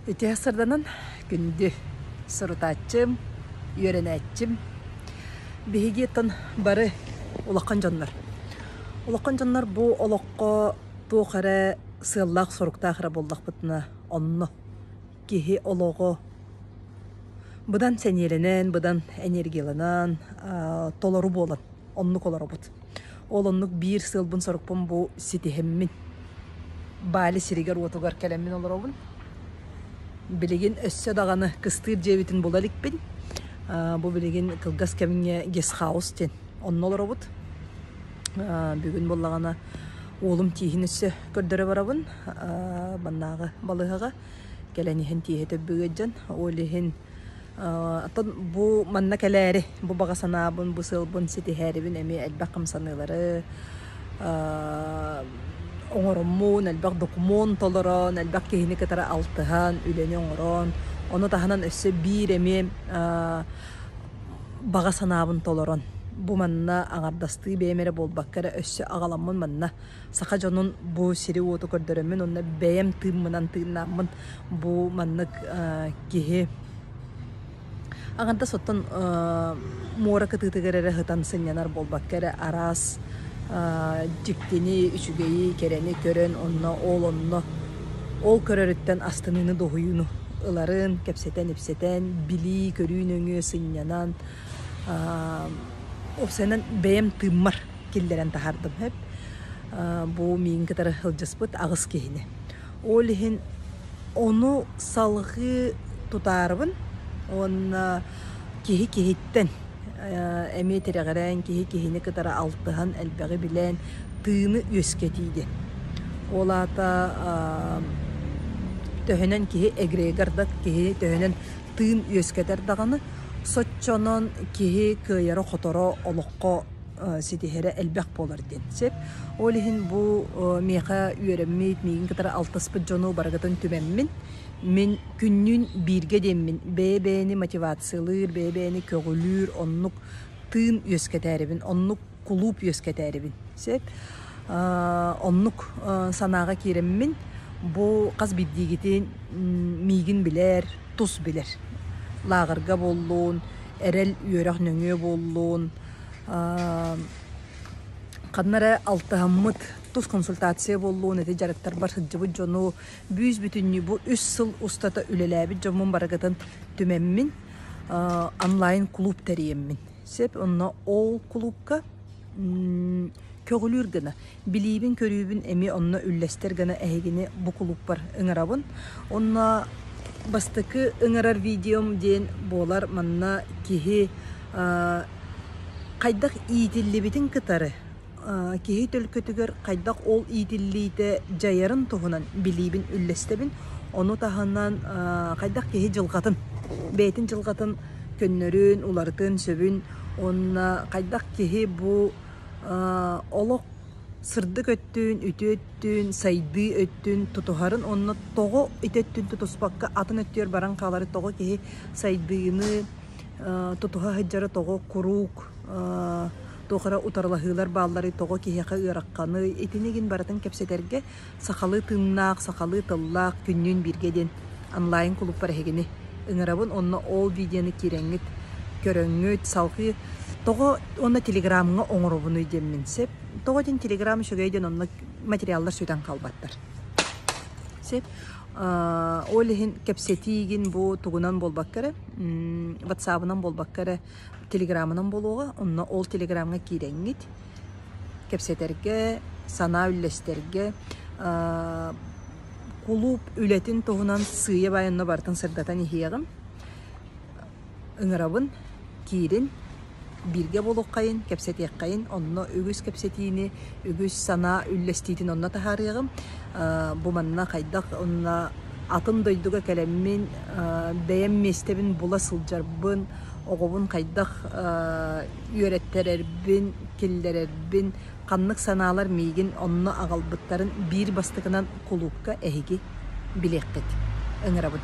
Үтүө сарданан күндү сурутааччым, үөрэнээччим. Биһиги оттон бары улахан дьоннор. Улахан дьоннор бу олоххо туох эрэ сыаллаах-соруктаах эрэ буоллахпытына, онно киһи олоҕо быдан сэниэлэнэн, быдан энергияланан, толору буолан оннук олоробут. Ол оннук биир сыалбын-сорукпун бу ситиһэммин, Бали сиригэр-уотугар кэлэммин олоробун. Билигин өссө даҕаны кыстыыр дьиэбитин була иликпин. Бу билигин кылгас кэмҥэ гестхаус диэн онно олоробут. Бүгүн буоллаҕына уолум тииһин өссө көрдөрө барабын. Маннааҕы балыыһаҕа кэлэн иһэн тииһэ төббүгэ дьон. Ол иһин Оттон бу манна кэлээри, бу баҕа санаабын, бу сыалбын ситиһээрибин эмиэ элбэх хамсаныылары оҥороммун, элбэх докумуон толорон, элбэх киһини кытары алтыһан, үлэни оҥорон, ону таһынан өссө биир эмиэ баҕа санаабын толорон, бу манна аҥардастыы бэйэм эрэ буолбакка эрэ өссө аҕаламмын манна саха дьонун бу сири-уоту көрдөрөммүн уонна бэйэм тыыммынан тыыннааммын бу маннык киһи аҥардас оттон муора кытыытыгар эрэ сытан сынньанар буолбакка эрэ араас дьиктини, үчүгэйи, кэрэни көрөн онно ол онно ол көрөрүттэн астыныыны дуоһуйууну ыларын, кэпсэтэн-ипсэтэн, билии-көрүү нөҥүө сынньанан уопсайынан бэйэм тыыммар киллэрэн таһаардым сөп. Бу миигин кытары сылдьыспыт аҕыс киһини. Ол иһин ону салҕыы тутаарыбын уонна киһи киһиттэн эмиэ тирэҕирэн, киһи киһини кытары алтыһан, элбэҕи билэн, тыыны үөскэтии диэн. Ол аата төһөнөн киһи эгрегор да киһи төһөнөн тыын үөскэтэр даҕаны, соччонон киһи кыайара-хоторо олоххо ситиһэрэ элбэх буолар диэн сөп. Ол иһин бу миэхэ үөрэммит, миигин кытары алтыспыт дьону барыгытын түмэммин, мин күннүүн бииргэ диэммин, бэйэ-бэйэни мотивациялыыр, бэйэ-бэйэни көҕүлүүр оннук тыын үөскэтээрибин, оннук кулууп үөскэтээрибин сөп. Оннук санааҕа киирэммин, бу хас биирдиигитин миигин билэр, тус билэр. Лааҕырга буоллун, эрэл үөрэх нөҥүө буоллун, ханна эрэ алтыһаммыт тус консультация буоллун, ити дьарыктарбар сылдьыбыт дьону бүүс-бүтүннүү бу үс сыл устата үлэлээбит дьоммун барыгытын түмэммин, онлайн клуб тэрийэммин. Сөп, онно ол кулуупка көҕүлүүр гына, билиибин-көрүүбүн эмиэ онно үллэстэр гына эһигини бу кулууппар ыҥырабын. Онно бастакы ыҥырар видеом диэн буолар манна киһи хайдах иитиллибитин кытары киһи төлкөтүгэр хайдах ол иитиллиитэ дьайарын туһунан билиибин үллэстэбин. Ону таһынан хайдах киһи дьылҕатын, бэйэтин дьылҕатын көннөрүн, уларытын сөбүн уонна хайдах киһи бу олох сырдык өттүн, үтүө өттүн, сайдыы өттүн тутуһарын уонна тоҕо ити өттүн тутуспакка атын өттүгэр баран хаалары тоҕо киһи сайдыыны тутуһа сылдьара тоҕо куруук туох эрэ утарылаһыылар баалларый, тоҕо киһиэхэ ыарахханый итини игин барытын кэпсэтэргэ сахалыы тыыннаах, сахалыы тыллаах күннүүн бииргэ диэн онлайн кулууппар эһигини ыҥырабын. Онно ол видеоны киирэҥҥит, көрөҥҥүт, салҕыы тоҕо уонна телеграмҥа оҥоробунуй диэммин сөп. Тоҕо диэн телеграм үчүгэй диэн онно материаллар сүтэн хаалбаттар. Сөп. Ол иһин кэпсэтиигин бу тугунан буолбакка эрэ, ватсабынан буолбакка эрэ, телеграмынан буолуоҕа. Онно ол телеграмҥа киирэҥҥит, кэпсэтэргэ, санаа үллэстэргэ, кулууп үлэтин туһунан сыыйа-баайа онно барытын сырдатан иһиэҕим. Ыҥырабын, киирин, бииргэ буолуоххайын, кэпсэтиэххэйин, онно үгүс кэпсэтиини, үгүс санаа үллэстиитин онно таһаарыаҕым. Бу манна хайдах онно атын дойдуга кэлэммин, бэйэм миэстэбин була сылдьарбын, оҕобун хайдах үөрэттэрэрбин, киллэрэрбин, ханнык санаалар миигин онно аҕалбыттарын биир бастакынан кулуупка эһиги билиэххит. Ыҥырабын.